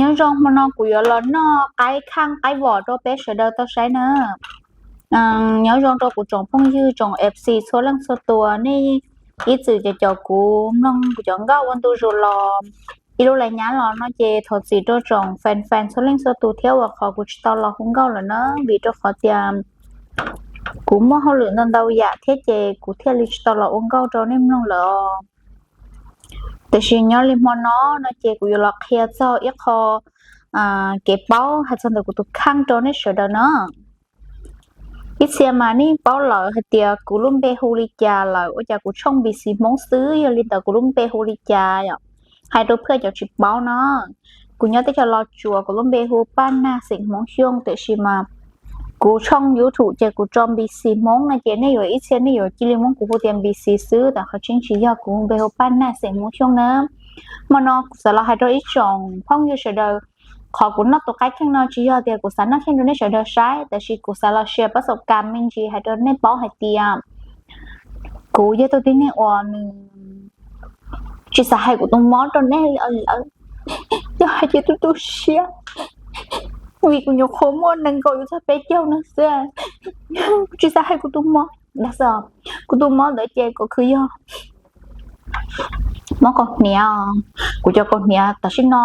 Nyob zoo, hmo no kuv yuav los noj qaib kheej qaib vom rau peb sawv daws tau saib na. Nyob zoo rau kuv tsoom phooj ywg tsoom F C txhua leej txhua tus, nej ib txwm cov cov kuv mloog kuv cov nkauj ua ntu zus los ib lub lais nyab los no ces thov txim rau tsoom fan fan txhua leej txhua tus thiab uas qhov kuv tsis tau los hu nkauj lawm na, vim rau qhov tias kuv muaj hauj lwm ntau ntau yam thiab ces kuv thiaj li tsis tau los ua nkauj rau nej mloog lawm. Tiam sis nyob li hmo no no ces kuv yuav los qhia txog ib qho kev paub hais txog ntawm kuv tus kheej rau nej sawv daws no. Ib txhia mas nej paub lawm hais tias kuv lub npe hu li cas lawm, ua cas kuv tshooj B C Hmoob xwb, yog li ntawd kuv lub npe hu li cas yom? Hais rau phaj cov tsis paub no, kuv nyob teb chaws Los Tsuas, kuv lub npe hu Paj Nag xeem Hmoob Xyooj, tiam sis mas kuv tshooj YouTube ces kuv tso B C Hmoob no ces nej yuav ib txhia nej yuav cia li muab kuv hu tias B C xwb, tam qhov tseeb tsis yog, kuv npe hu Paj Nag xeem Hmoob Xyooj na. Hmo no kuv xav los hais rau ib tsoom phooj ywg sawv daws, qhov kuv noj tus qaib kheej no tsis yog tias kuv xav noj kheej rau nej sawv daws saib, tiam sis kuv xav los share pab xaum kas me ntsis hais rau nej paub hais tias kuv yog tus tib neeg uas nws tsis xav hais kuv tus mob rau nej lawm, yog hais ces tu tu siab, vim kuv nyuam qhuav muaj nees nkaum yuav txog peb caug no xwb, kuv tsis xav hais kuv tus mob. Kuv tus mob ntawd ces kom khwv yog mob kaus hniav. Kuv cov kaus hniav tam sim no,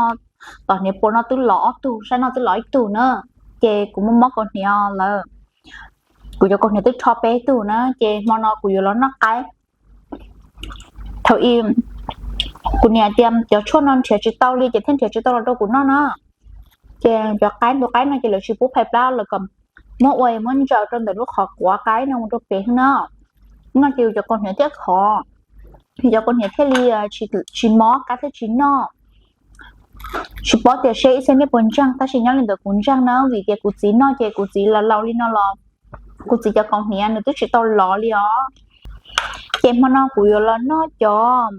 tom hniav puas no twb lov ob tug, sab no twb lov ib tug na, ces kuv muaj mob kaus hniav lawm. Kuv cov kaus hniav twb rho peb tug na, ces hmo no kuv yuav los noj qaib. Thaum ub kuv niam tias cov tshuaj no nrhiav tsis tau li ces thiaj nrhiav tsis tau los rau kuv noj na. Ces cov qaib, tus qaib no ces lawv tsis pub phais plab, lawv kom muab ua, muab ntsaws rau ntawm lub qhov quav qaib no mus rau pem no. No ces yus cov kaus hniav thiaj khov, yus cov kaus hniav thiaj li tsis mob, kab thiaj tsis noj. Tsis paub tias seb ib txhia nej puas ntseeg, tab sis nyob li ntawd kuv ntseeg na, vim tias kuv txiv noj ces kuv txiv laus laus li no los kuv txiv cov kaus hniav nws twb tsis tau lov li os. Ces hmo no kuv yuav los noj cov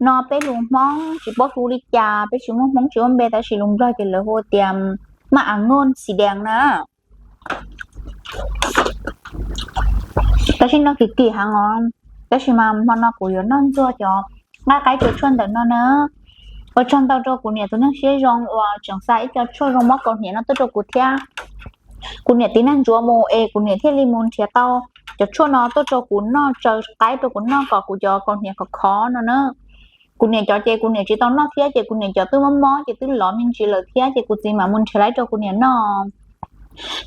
no, peb lus Hmoob tsis paub hu li cas, peb tsis muaj Hmoob tsis muaj npe, tab sis lus Nplog ces lawv hu tias maj av nkooj xis dees na. Tab sis noj kim kim heev os, tab sis mas hmo no kuv yuav noj ntxuag cov nqaij qaib cua tshuaj ntawm no na. Ua tsaug ntau rau kuv niam tus neeg siab zoo uas tseem xa ib co tshuaj zoo mob kaus hniav no tuaj rau kuv thiab. Kuv niam tiv neeg ntsuav mus es kuv niam thiaj li mus nrhiav tau cov tshuaj no tuaj rau kuv noj, tsaws qaib rau kuv noj kom kuv cov kaus hniav khov khov no na. Kuv niam cov ces kuv niam tsis tau noj thiab, ces kuv niam cov twb mob mob ces twb lov me ntsis lawm thiab, ces kuv txiv mam mus nrhiav laib rau kuv niam noj.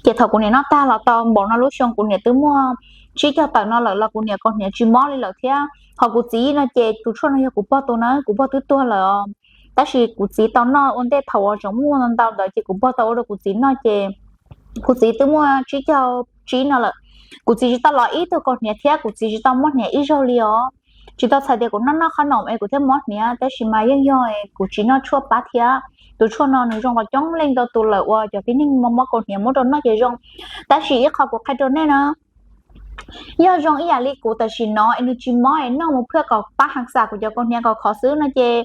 Ces thaum kuv niam noj tag los tau npaum no lub xyoo kuv niam twb muaj tsib caug tawm no lawm los kuv niam kaus hniav tsis mob li lawm thiab. Ho kuv txiv no ces tus tshuaj no yog kuv pog tus na, kuv pog twb tuag lawm. Tab sis kuv txiv tau noj ua ntej thaum uas tseem muaj ntau ntau ntawd ces kuv pog tau ua rau kuv txiv noj ces kuv txiv twb muaj tsib caug tsib no lawm. Kuv txiv tsis tau lov ib tug kaus hniav thiab kuv txiv tsis tau mob hniav ib zaug li os. Tsis tau txhais tias kuv noj noj qhob noom es kuv thiaj mob hniav, tab sis mas yeej yog kuv tsis noj tshuaj pab thiab. Tus tshuaj no nws zoo qhov coob leej ntau tus lawm uas cov tib neeg mob mob kaus hniav muab rau noj ces zoo. Tab sis ib qho kuv qhia rau nej na, yog zoo ib yam li kuv tam sim no es nws tsis mob es noj mus phaj kom pab heev xam kuv cov kaus hniav kom khov xwb no ces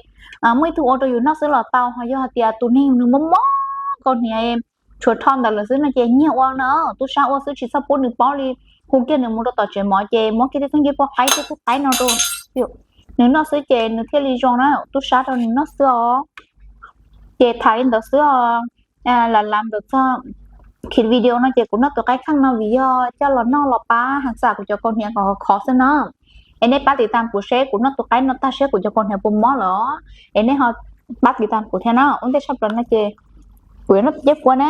muaj ib tug ua rau yus noj xwb los tau. Ho yog hais tias tus neeg nws mob mob kaus hniav tshuav rho ntawd lawm xwb no ces nyiag ua na, tub sab ua xwb tsis txhob pub nws paub li. Hu kiag nws mus rau tom tsev mov ces muab kiag tej tug ncej puab qaib, tej tug qaib no rau nws noj xwb ces nws thiaj li zoo na, tub sab rau nws noj xwb os. Ces tham li ntawd xwb os. Lam lam ntawm txog khi video no ces kuv noj tus qaib kheej no vim yog coj los noj los pab heev xam kuv cov kaus hniav kom khov xwb na. Es nej pab tiv tam kuv seb kuv noj tus qaib no tag seb kuv cov kaus hniav puas mob lawm, es nej ho pab tiv tam kuv thiab na. Ua ntej tshaj plaws no ces kuv yuav noj tus ncej puab na.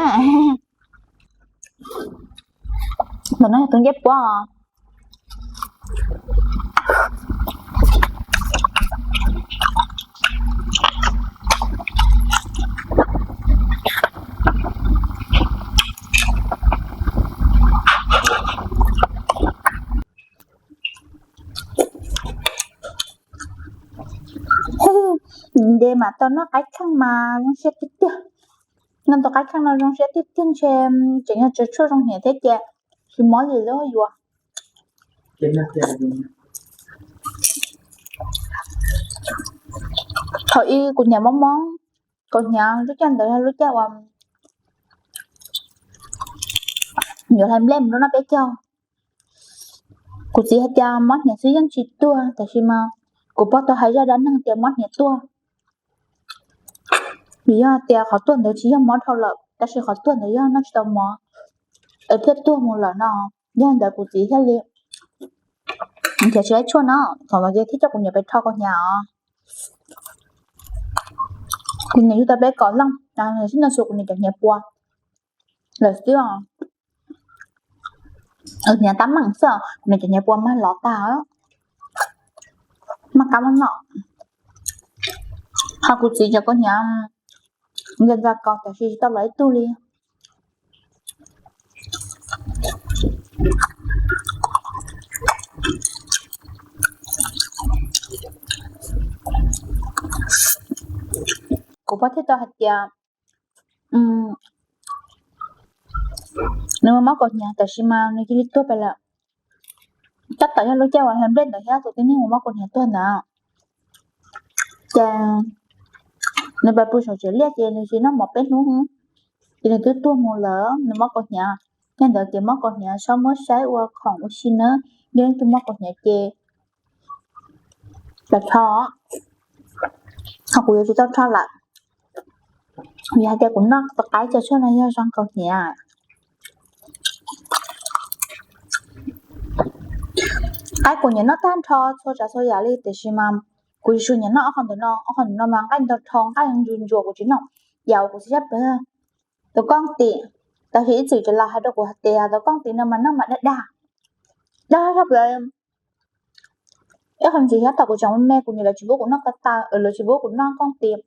Ntawm no yog tus ncej puab. Nte mas tau noj qaib kheej mas zoo siab tiag tiag. Noj tus qaib kheej no zoo siab tiag tiag ntshe tseem yog tsaws tshuaj zoo hniav thiab cia tsis mob li lub yuav. Thaum ub kuv hniav mob mob, kuv hniav lub caij ntawd yog lub caij uas yuav hlais nplej mus rau noj peb caug. Kuv txiv hais tias mob hniav xwb yeej tsis tuag, tab sis mas kuv pog tau hais zaj dab neeg tias mob hniav tuag. Vim yog tias qhov tuag ntawd tsis yog mob dhau lawm, tab sis qhov tuag ntawd yog noj tsis tau mov es thiaj tuag mus lawm no. Yog ntawd kuv txiv thiaj li nrhiav tsis laib tshuaj no, thaum no ces thiaj coj kuv niam pem rho kaus hniav os. Kuv niam yug tau peb kaum leej, sib no xus kuv niam cov hniav puas lawm xwb os. Hniav tab meeg xwb, kuv niam cov hniav puas mag lov tag, mag qab mab no. Ho kuv txiv cov kaus hniav ntxa ntxa kos tab sis tsis tau lov ib tug li. Kuv pom thiaj tau hais tias nws muaj mob kaus hniav tab sis mas nws cia li tuag pem lawm. Tab tom yog lub caij uas hlais nplej ntawd thiab tus tib neeg uas mob kaus hniav tuag ntawd, ces nws pais pw saum tsev liaj ces nws tsis noj mov peb hnub, ces nws twb tuag mus lawm, nws mob kaus hniav. Yog ntawd ces mob kaus hniav txhob muab saib ua khoom ua si nawb, yog leej twg mob kaus hniav ces rho, ho kuv yuav tsis tau rho lawm, vim hais tias kuv noj tus qaib cog tshuaj no yog zoo kaus hniav. Qaib kuv nyiam noj tag nrho txhua tsav txhua yam li, tiam sis mas kuv tsis tshua nyiam noj ob qho ntawm no, ob qho ntawm no mas nqaij ntau dhau, nqaij ntsuas ntsuas kuv tsis noj. Yam uas kuv txiv sab plaws tus kooj tim, tab sis ib txwm cov laus hais rau kuv hais tias tus kooj tim no mas noj mas dag dag, dag dag plaws. Ib qho ntxiv thiab, thaum kuv tseem me me kuv niam lawv tsis pub kuv noj ko taw, lawv tsis pub kuv noj kooj tim.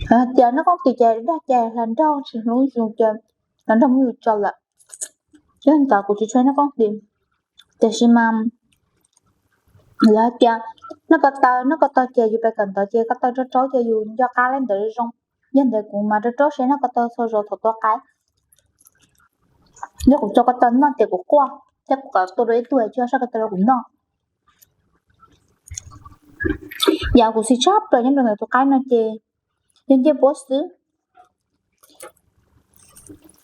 Hais tias noj kooj tim ces dag ces hluas nraug tsis hlub yus ces hluas nraug muab yus tso lawm. Yog ntawd kuv tsis tshua noj kooj tim. Tiam sis mas lawv hais tias noj ko taw, noj ko taw ces yus pes kawm ntawv ces ko taw rau raub ces yus nco qab li ntawd zoo. Yog ntawd kuv mas rau raub seb noj ko taw txhua zaus thaum tua qaib. Yog kuv tso ko taw noj ces kuv quaj thiab kuv kom tua dua ib tug tsis sab ko taw rau kuv noj. Yam kuv xis tshaj plaws nyob rau ntawm tus qaib no ces yog ncej puab xwb,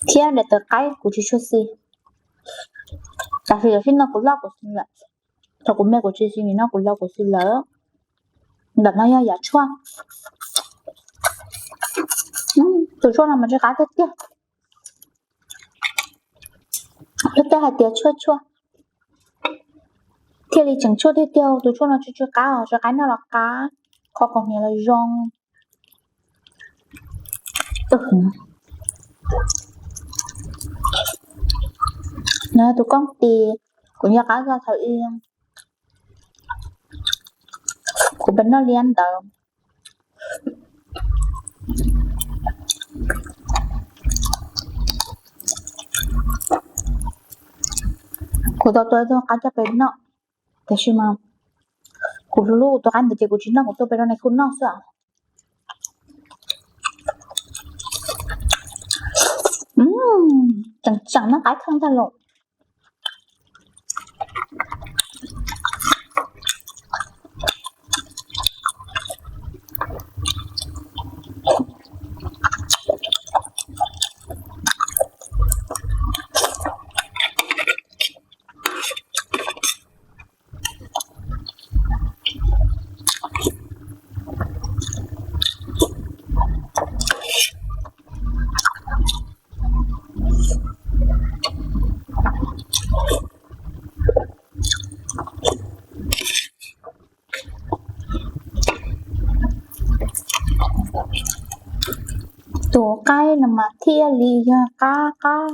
thiab daim tawv qaib kuv tsis tshua xis. Tab sis tam sim no kuv loj kuv xis lawm, thaum kuv me kuv tsis xis, nim no kuv laus kuv xis lawm. Ntawm no yog yam tshuaj. Tus tshuaj no mas tsw qab tiag tiag. Luag tej hais tias tshuaj tshuaj thiaj li tseem tshuaj tiag tiag, tus tshuaj no tsw tsw qab, tsw qab noj los qab, qhov kaus hniav los zoo. No tus kooj tis, kuv nco qab txog thaum ub kuv pem noj liab ntawd. Kuv tau tua ib tug qaib coj pem noj, tiam sis mas kuv hlub hlub kuv tus qaib ntawd ces kuv tsis noj, kuv tua pem rau nais khu noj xwb. Tseem tseem noj qaib kheej tag los. Tus qaib no mas thiaj li yog qab qab.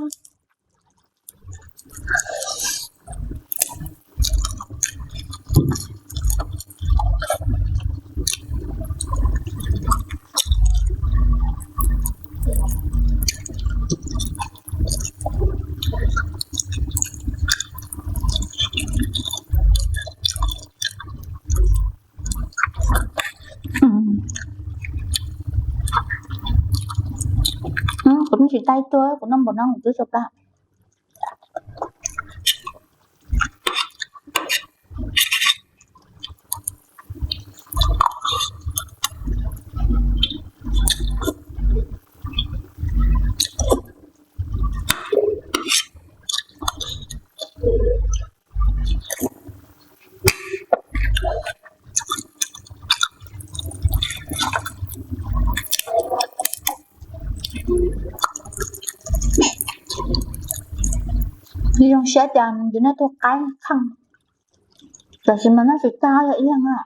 Kuv tsis taij tuaj, kuv noj npaum no kuv twb tsaus plab. Zoo siab tias tus no tus qaib kheej, tab sis mas noj tsis tag ib leeg na.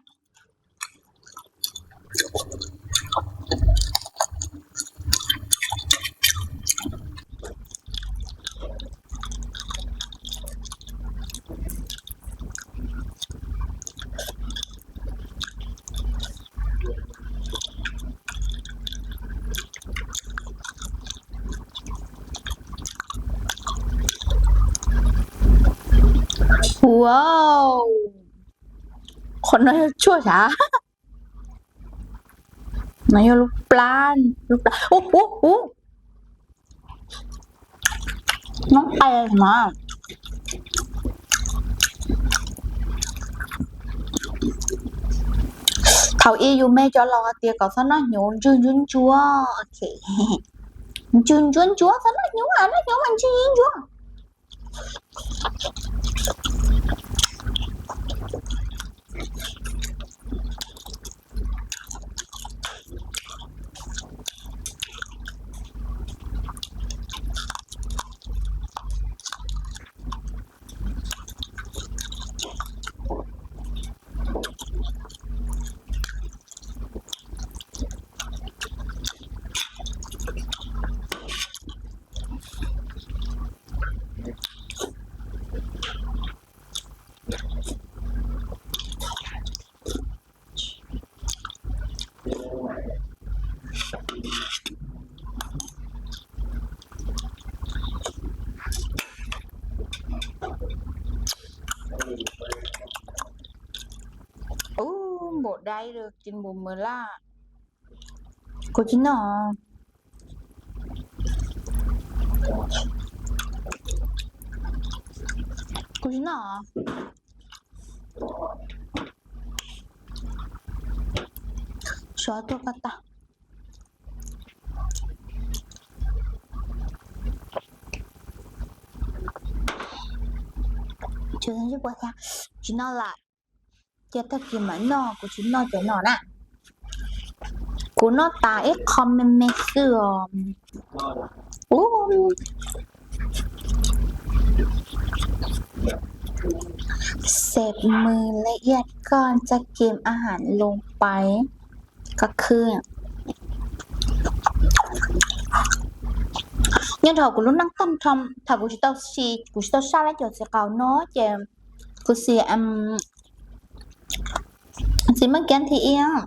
Wow, qhov no yog tshuaj sav? No yog lub plab, lub plab. Ub ub ub, noob qes mas. Thaum ub yus me cov laus hais tias kom txhob noj hnyuv ntswg ntsuab ntsuab, ntswg ntsuab ntsuab, txhob noj hnyuv, noj hnyuv mas ntswg ntsuab. Ub, npaum dai rau tsis npaum mws laj. Kuv tsis noj. Kuv tsis noj. Suav tuaj koj tag. Tsis noj lawm. Cia tag kis mam noj, kuv tsis noj cov no na. Kuv noj tas ib qho me me xwb os. Ub, xej mws la iaj koj txaj kev a ham loo pais koj khwb. Nyob rau kuv lub neej tag nrho, thaum kuv tsis tau, kuv tsis tau saj lab cov txiv qaub no ces kuv xis, xis maj kiab thib ib.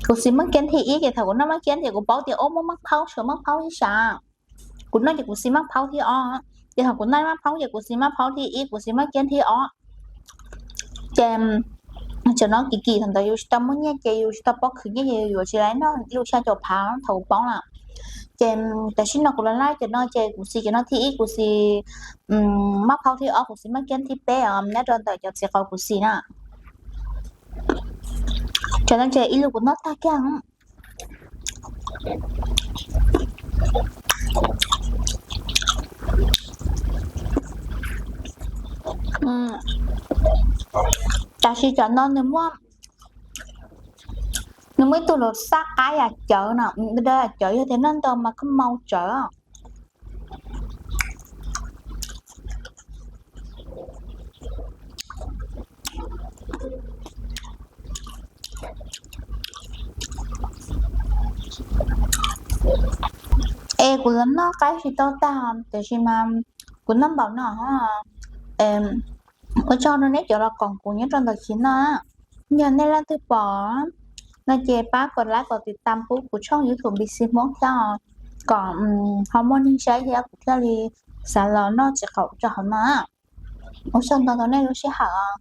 Kuv xis maj kiab thib ib ces thaum kuv noj maj kiab ces kuv paub tias ub muaj maj phaub, suav maj phaub ib sab. Kuv noj ces kuv xis maj phaub thib ob, ces thaum kuv noj maj phaub ces kuv xis maj phaub thib ib, kuv xis maj kiab thib ob. Ces tam no kim kim thaum ntawd yus tsis tau muaj nyiaj ces yus tsis tau paub khwv nyiaj ces yus yuav tsis laib noj lub xya caum phav thaum kuv paub lawm. Ces tam sim no kuv los laib cov no ces kuv xis cov no thib ib, kuv xis maj phaub thib ob, kuv xis maj kiab thib peb os, nyob rau ntawm cov txiv qaub kuv xis na. Cov no ces ib lub kuv noj tag kiag. Tam sim cov no nws muaj, nws muaj ib tug los xab qaib yam cawv no, yam cawv yog tias noj ntau mas koj mau tsawv. Es kuv los noj qaib tsis tau tag, tiam sis mas kuv noj npaum no. Ua tsaug rau nej cov los koom kuv nyob rau ntawm chiv no. Yog nej leej twg pom no ces pab kom like kom tiv tam pub kuv tshooj YouTube B C Hmoob thiab, kom ho muaj neeg saib thiab kuv thiaj li xav los noj txiv qaub rau hauv no. Ua tsaug ntau rau nej lub sij hawm.